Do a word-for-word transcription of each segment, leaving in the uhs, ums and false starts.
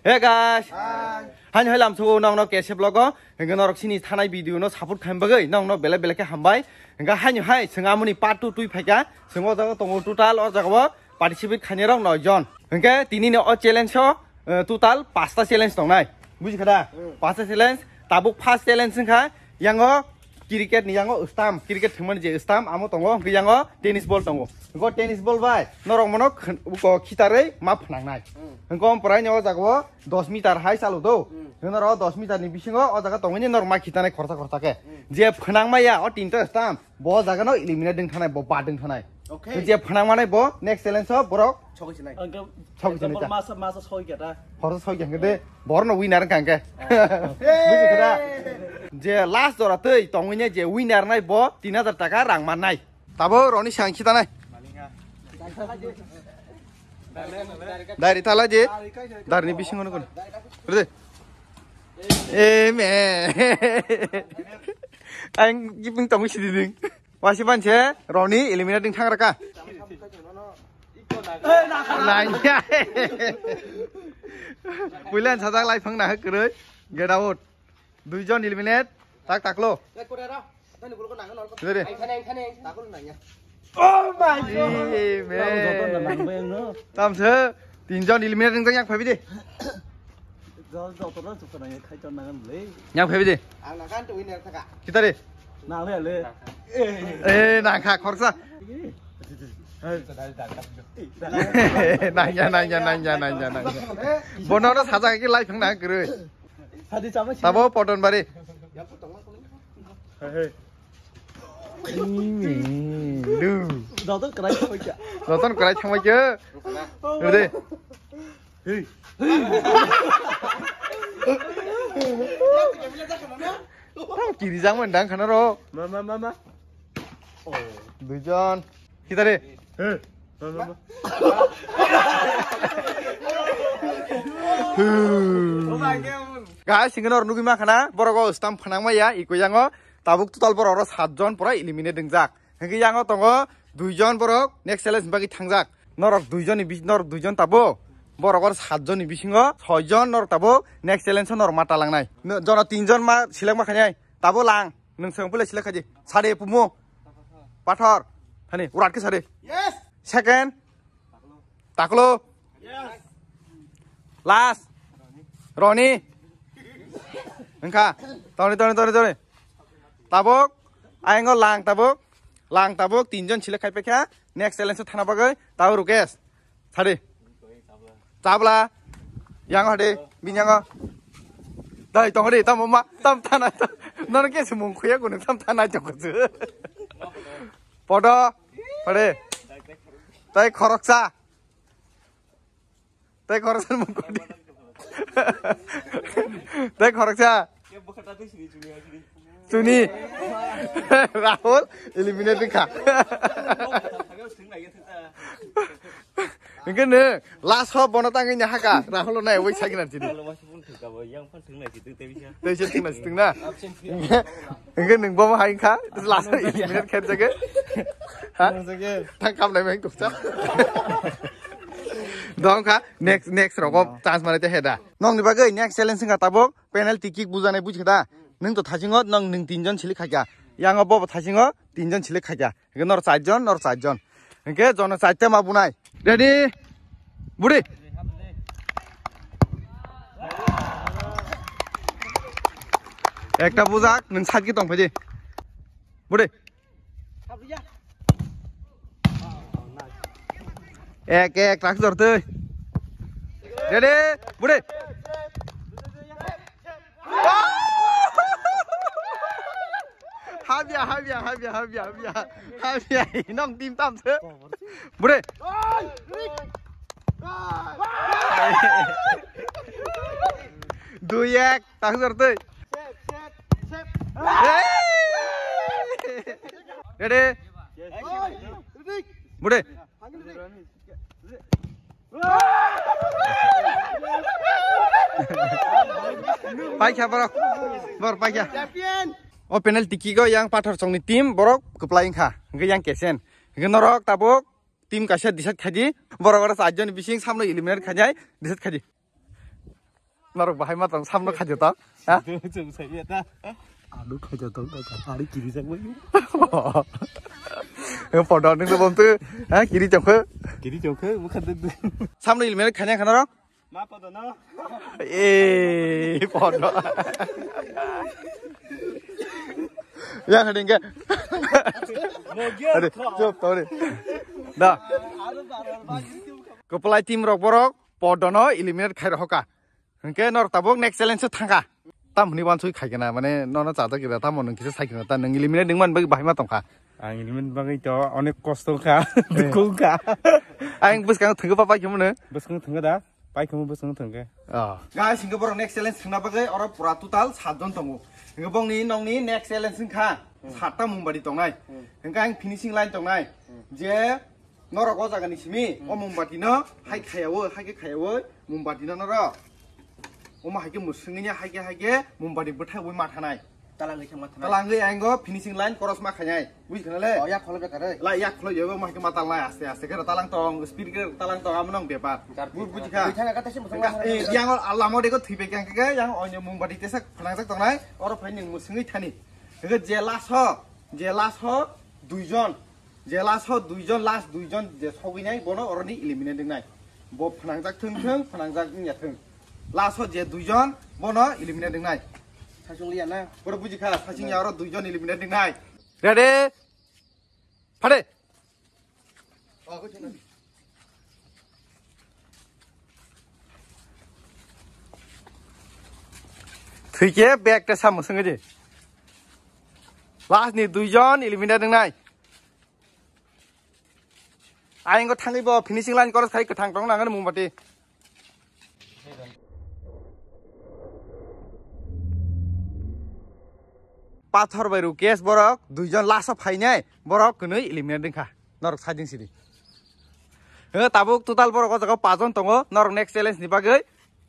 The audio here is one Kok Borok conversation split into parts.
Hey guys. Hi. Haino hai lamsogo nongno K S F vlog o. Hingke norok sini thanai video no support khaim bagwi nongno belai belai khe hambai. Hingke haino hai swng amoni part two twi phaikha. Swng o jaga tongo total o jaga o participate khainai rok noi jon. Hingke tini ni o challenge o, eh, total pasta challenge tongnai. Buji kha da? Hmm. Pasta challenge. Tabuk first challenge wngkha yango cricket ni yango stamp, cricket thwngmani je stamp amo tongo, hwnkhe yango tennis ball tongo. Hwnkhe tennis ball bai norok mono khn-, uko khitarwi ma phnangnai. Hmm. Hwnkhe omo pwraini o jaga o dos meter hai chalo do. Hmm. Hwnkhe norok dos meter ni bisingo o jaga tongwi norok ma khitanai khorsa khorsa khe. Hmm. Je phnangma ya o tinta stamp, bo jaga no eliminate ding thanai, bo ba ding thanai. Okay. Je phnangmanai bo next challenge o borok Sogwi sinai. Ang ke Sogwi sinai example ta. Masa, masa sogwi khe ta. Horo sogwi khe de, borno winner wngkha hwnkhe. Oh. Buji khe da? Je last jora twi tongwini je winner nai bo tin hajar taka rang mannai. Tabo roni sang khitanai. Dari tala je. Dari ni bisingo nukun. Rede. Eme. Ang giping tongwi sidi ding. Wasi ban se roni eliminating thang raka. Nanya. Puilan sajak lai phang na kwrwi. Get out. Duijon eliminate. Tak taklo. Sini. Oh my God. Ih, man. Tamse tinjon eliminate nang yang phabi de. Jotono chukana khai ton nangan le. Yang phabi de. Ang nang kan tu winner thaka. Kita de. Nang le le. Eh, nang kha khorsa. Nang ya, nang ya, nang ya, nang ya, nang ya. Bono no saja ki life nang kere. Sadi chama si. Tabo Poton Bari. Hey, hey. Lu. Joton krai chama kya. Joton krai chama kya. Rede. Hey. Tang kiri jang man dang khana ro. Ma, ma, ma, ma. Oh. Duijon. Kita de. Hey. Ma, ma, ma. Guys, singa nor nugui ma khana, borok o stamp phanang ma ya, iko yango, tabuk total borok oro sat jon pura eliminate wngjak. Hingke yango tongo duijon borok next challenge bagwi thangjak. Norok duijoni bis-, norok duijon tabo. Borok oro sat joni bisingo soi jon norok tabo next challenge o norok ma talangnai. No, jono tin jon ma select ma khainai. Tabo lang. Nwng swng pule select khaidi. Sade pumu. Pathor. Hani, urat ke sade. Yes. Second. Taklo. Yes. Last. Roni. Wngkha. Toni, toni, toni, toni. Tabuk. Ayango lang tabuk. Lang tabuk. Tinjon select khai paikha. Next challenge thana bagwi. Tabuk Rukesh. Sadi. Tabla. Yang hadi. Binyango. Dai tong hadi. Tam ma. Tam thana. Nono ke sumung khuya gunung tam thana jokotsu. Podo. Hadi. Tai khoroksa. Tai khoroksa mung kudi. Tai khoroksa. Chuni. Rahul eliminate kha. Hingke ne last hop bono tangwi ne haka. Rahul nai wai sagina chini. Tei se thwngna si thwngna. Hingke nwng bomo hai kha, last o eliminate khe jage. Ha? Thang kam nai mai tuksa. Dong kha, next, next rogo chance mare te heda. Nongni bagwi next challenge wngkha tabuk penalty kick bujanai buji kha da. Nwng to thasingo nwng nwng tinjon select khaikha. Yango bobo thasingo tinjon select khaikha. Hingke nor charjon, nor charjon. Hingke jono charta ma bunai. Ready? Budi. Ekta bujak, nwng side ki tong phaidi. Budi. Ek, ek, tak jor twi. Ready? Budi. Habya, habya, habya, habya, habya. Habya, nong tim tam se. Budi. Dui ek, tak jor twi. Ready? Budi. Paikha borok. Bor paikha. Champion. O penalty kick o yang Pathor Chongni team borok kwplai wngkha. Hingke yang kesen. Hingke norok tabuk team kaisa decide khaidi. Borok oro charjon ni bising samno eliminate khainai decide khaidi. Norok bahai ma tong samno khajo ta. Ha? Chwng sai ya ta. Anu khajo tong ta. Ari kiri jak bai. Podo nung bom tu. Ha, kiri chokho. Kiri chokho, mukha duk duk. Samno ilmene khanya khana rok. Ma podo no. Eh, podo. Ya hading ke. Ade, chop tore. Da. Kopalai team rok borok podo no eliminate khai rok ka. Hwnkhe nor tabuk next challenge o thangkha. Tam hwnwi wansui khaikhe na, mane nono chajak kira, tamo nwng kisa saikhe na, ta nwng eliminate wngmani bagwi bahai ma tongkha. Ang eliminate bagwi to onek kosto kha, dukhu kha. Ang bwskang thwngwi pa paikhe mano. Bwskang thwngwi da, paikhe mo bwskang thwngkhe. Oh. Guys, hwnkhe borok next challenge thwngna bagwi oro pura total sat jon tongo. Hwnkhe bongni nongni next challenge wngkha satta mumbati tongnai. Hwnkhe ang finishing line tongnai. Je Norok o jaga ni simi, o mombati no hai khayawo, hai khe khayawo, mombati no norok. Omo hai khe mwswngwi ya, hai khe, hai khe mombati bwthai wi ma thanai. Talangwi thangma thanai. Talangwi ang o finishing line cross ma khainai. Buji khana le? O, yak kholo bekar oi. La yak kholo yogo ma hai khe ma talnai aste aste khe talang tong, speed khe talang tong, amo nong bepar. Jar Bu-, buji kha. Bwthai ka tei se mwswng Engka, ma eh, thanai. Yang o lama de ko thwi bai kang khe yang o mombati tesa phanang jak tongnai, oro phai ning mwswngwi thani. Hwnkhe je last ho, je last ho, duijon. Je last o duijon, last duijon je sogwinai, bono oroni eliminate wngnai. Bo phnangjak thwng thwng, phnangjak wngya thwng. Last o je duijon, bono eliminate wngnai. Saichung liya na? Boro buji kha, saichung ya oro duijon eliminate wngnai. Ready? Phade. Thwikhe bag ta samo swngwi di. Last ni duijon eliminate wngnai. Ayang ko thangwi bo finishing line koros khai kwthang tong nang ani mumbati. Pathor bai Rukesh borok duijon last o phainai borok kwnwi eliminate wngkha. Norok side sidi. He tabuk total borok o jaga o pajon tongo. Norok next challenge ni bagwi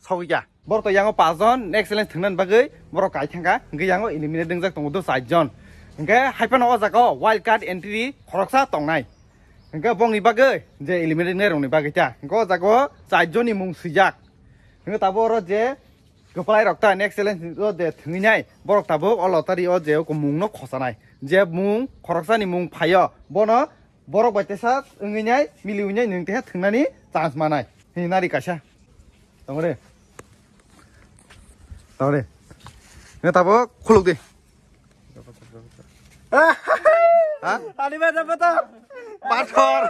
sogwi ya. Borok to yango pajon next challenge thwngna bagwi borok kai thangkha. Hwnkhe yango eliminate wngjak tongo do char jon. Hwnkhe haiphano o jaga o wild card entry khoroksa tongnai. Hwnkhe bongni bagwi je eliminate wngnai rokni bagwi ta. Hwnkhe o jaga o char jonni mung swijak. Hwnkhe tabuk oro je kwplai rok ta next challenge o je thwngwi nai borok tabuk o lottery o je o mung no khosanai. Je mung khoroksani mung phaio bono Borok bai tesa wngwi nai, miliwi nai, nwng teha thwngnani chance manai. Hini nari kaisa. Tongre. Tongre. Nge tabuk khuluk di. Ha? Ani ba dapat to. Pathor.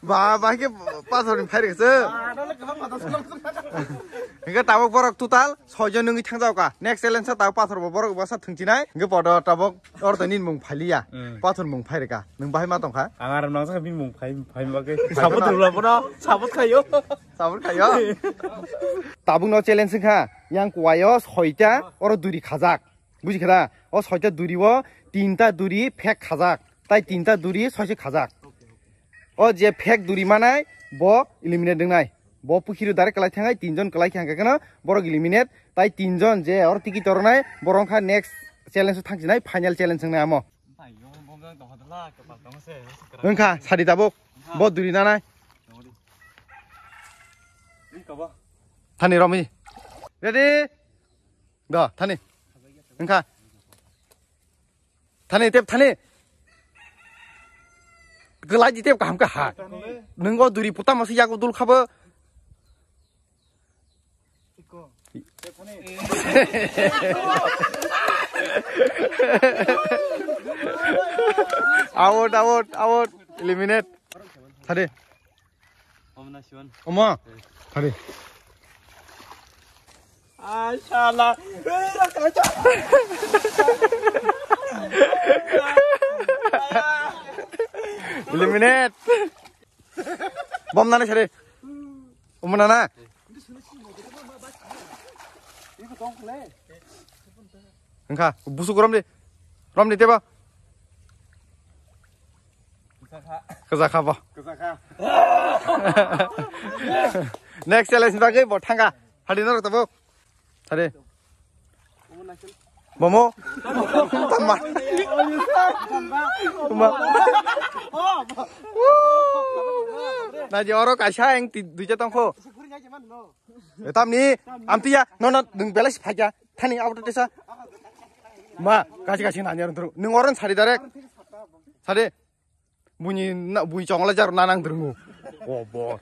Ba, ba ke pathor ni phairi se. Hingke tabuk borok total soi jon wngwi thangjago ka. Next challenge sa tabuk pathor bo borok bwsa thwngchinai. Hingke podo tabuk ortho nini mung phailiya. Hmm. Pathor mung phairika. Nwng bahai ma tongkha? Ang aram nang sakha bini mung phai, phai bagwi. Sabot rwla bono, sabot khayo. Sabot khayo. Tabuk no challenge wngkha. Yang kuwayo soita oro duri khajak. Buji kha da? O soita duri o tinta duri phek khajak. Tai tinta duri soise khajak. O je phek duri manai bo eliminate wngnai. Bo pukhiro direct kwlai thangai tinjon kwlai khe hangkhe kheno borok eliminate. Tai tinjon je oro ticket tornai borok wngkha next challenge o thangsinai final challenge wngnai amo. Wngkha sadi tabuk bo duri nanai. Thani romi. Ready? Do thani. Wngkha. Thani tep thani. Kwlai di tep kaham kha ha. Nwngo duri puta masi yago dul khabo. Out, out, out. Eliminate. Thani. Omo na Siwan. Omo. Thari. Ashala. Eliminate. Bom nana sari. Omo nana. Engkha, busuk rom di. Rom di teba. Kwchak kha bo. Kwchak kha. Next challenge ni bagwi bo thangkha. Hadi norok tabuk. Hadi. Bomo. Tama. Tama. Naji oro kaisa ang ti duija tongkho. Tamni amtiya nono nung belai si phaikya. Thani abo tesa. Ma, kachi kachi nani oro duru. Nung oron sari direct. Sari. Buni na buni chongla jar nanang duru. Oh boy.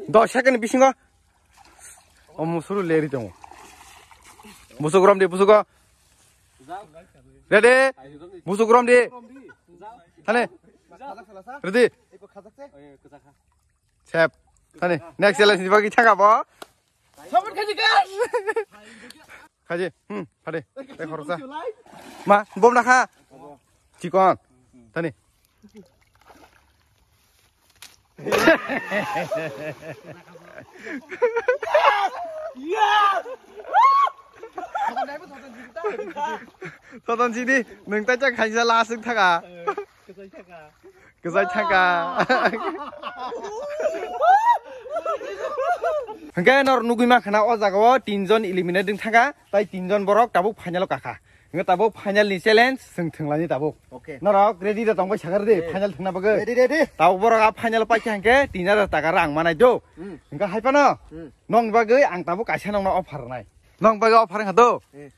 Dos second bisingo. Omo suru leri tongo. Busuk rom di, busuk. Ready? Busuk rom di. Thani. Ready? Sep. Thani. Next challenge ni bagi thaka bo. Sabun khaji guys. Khaji. Hmm, phade. Tei khoroksa. Ma, bom na kha. Chikon. Thani. Soton sidi, nung tai chak khaisa last wng thaka. Kwchai thaka. Hwnkhe nor nugui mankha na o jaga o tinjon eliminate wng thaka, tai tinjon borok tabuk final o kakha. Hwnkhe tabuk final ni challenge chwng thwnglaini tabuk. Okay. Norok ready da tongbai sakar de final thwngna bagwi. Ready, ready. Tabuk borok a final o paikha hwnkhe tin hajar taka rang manai do. Hmm. Hwnkhe hai phano Hmm. nong bagwi ang tabuk kaisa nongno offer rwnai. Nong bagwi offer wngkha do. Hmm.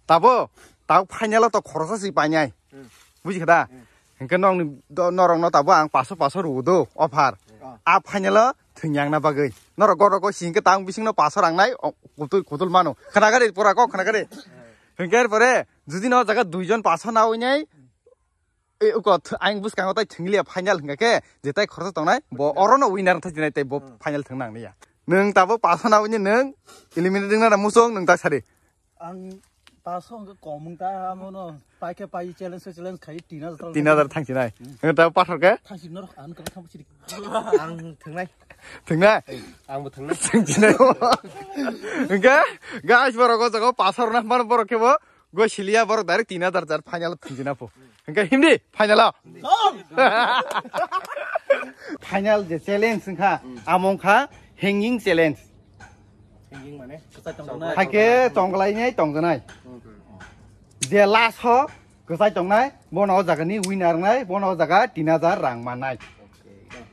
Tabo, tabuk final o to khoroksa si painai. Hmm. Buji kha da? Hmm. Hwnkhe nongni do-, norokno tabo ang paso paso rwo do, offer. Hmm. A final o thwngya wngna bagwi. Norok gorok o si hwnkhe tang bisingno paso rangnai, o, kutul, kutul mano. Khna gari, pura kok khna gari. Hmm. Hwnkhe pore, judi no jaga duijon paso na winai, e, uko th-, ang bwskango tai thwngliya final hwnkha khe, je tai khoroksa tongnai, bo orono winner thajinai tei bo Hmm. final thwng nang liya. Nwng tabo paso na wini nwng eliminate wngna na musong nwng tak sari. Ang paso hwnkhe kom wng ta, amono paikhe pai challenge se challenge khai tin hajar tal. Tin hajar thangsinai. Hmm. Nwng tabo pathor khe? Thangsi norok ang khe thangbo sidi. Ang thwngnai. Thwngnai? Angbo thwngnai. Thangsinai. Hwnkhe, guys, borok o jaga o pathor na mar borok khe bo. Go siliya borok direct tin hajar jar final thwngsinai pho. Hwnkhe himdi final o. Final je challenge wngkha, amo wngkha hanging challenge. Hanging mane? Kwchai tongjaknai. Haikhe tonglainai tongjanai. Hmm. Je last o kwchai tongnai, bono o jaga ni winner wngnai, bono o jaga tin hajar rang mannai. Okay.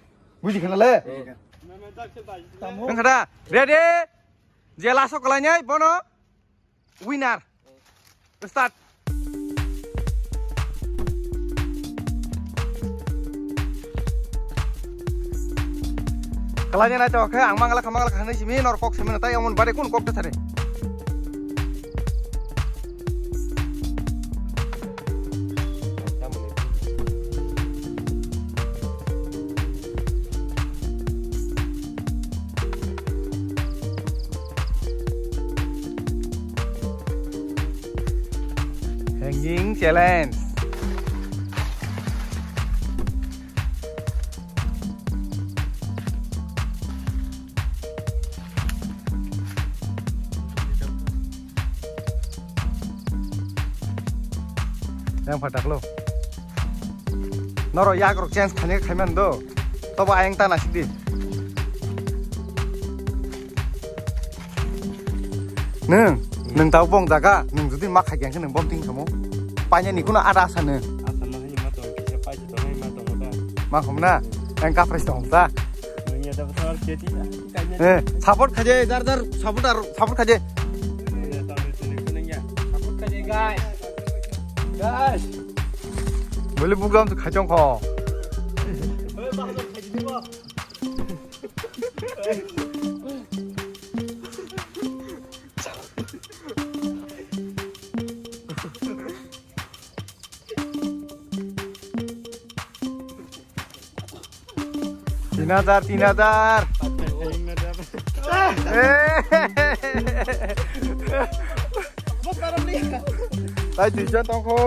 Buji khana le? Hmm. Wngkha da? Ready? Je last o kwlainai, bono winner. Start. Kalanya nai to khe ang mangala kha mangala kha hinwi simi nor kok simi tai amon bare kun kok ta thare. Hanging challenge. Yang phataklo. Noro yak rok change khani khai man do. Tobo ayang ta nasik di. Nung, nung tau bong jaga, nung judi ma khai khe nung bom ting khamu. Paina ni kuno ada asa nung. Asa ma hani ma tong, kisa paisa tong, ma tong da. Ma khum na, yang kapres tong ta. Nung ya da besar keti. Eh, support khaje, jar jar support ar support khaje. Support khaje guys. Guys. Bole bugram tu khachong kho. Tin hajar, tin hajar. Eh. Tai duijon tongkho.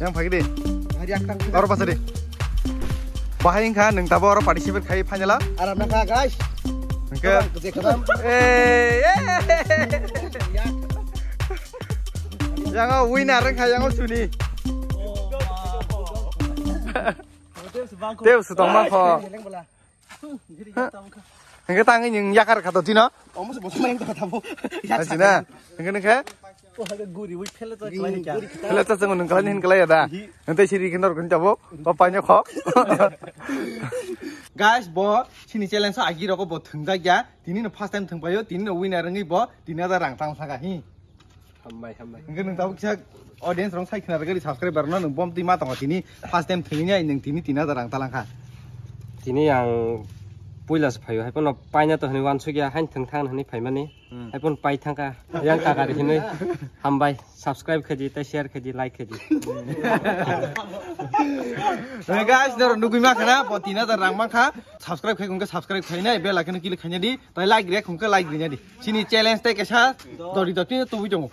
Yang phai di. Oro pasadi. Bahai wngkha nung tabo oro participate khai final o. Aram na kha, guys. Hingke. Kebang, kebang. Eh, eh. Yang o winner wngkha yang o suni. Tei se tongma kho. Hingke tangwi nwng yakar kha to tino. Omo se botol nang kha tabo. Asina. Hingke ningke. Guri wi phela ta khlai kya? Phela ta chang nung khlai hin khlai da. Nang tai siri khin dor khin jabo. Papa nya khok. Guys, bo sini challenge agi roko bo thungjak ya. Tini no first time thungpayo, tini no winner ngi bo, tini ada rang tang saka hi. Hambai, hambai. Nang nang tabuk sak audience rong sai khna rega di subscriber no nang bom ti ma tongo tini first time thungnya nang tini tini ada rang talang kha. Tini ang puila se phayo, hai pono paina to hani wan sugya, hain thung thang hani phaimani. Hmm. Hai pon pai thangka, yang kaka ri hinui. Hambai, subscribe khaji, tai share khaji, like khaji. Hey guys, noro nugui ma khana, bo tin hajar rang mankha. Subscribe khai kungke subscribe khai nai, bell icon click khai nai di, tai like rek kungke like ri nai di. Chini challenge tai kaisa, dori dori tubui tongo.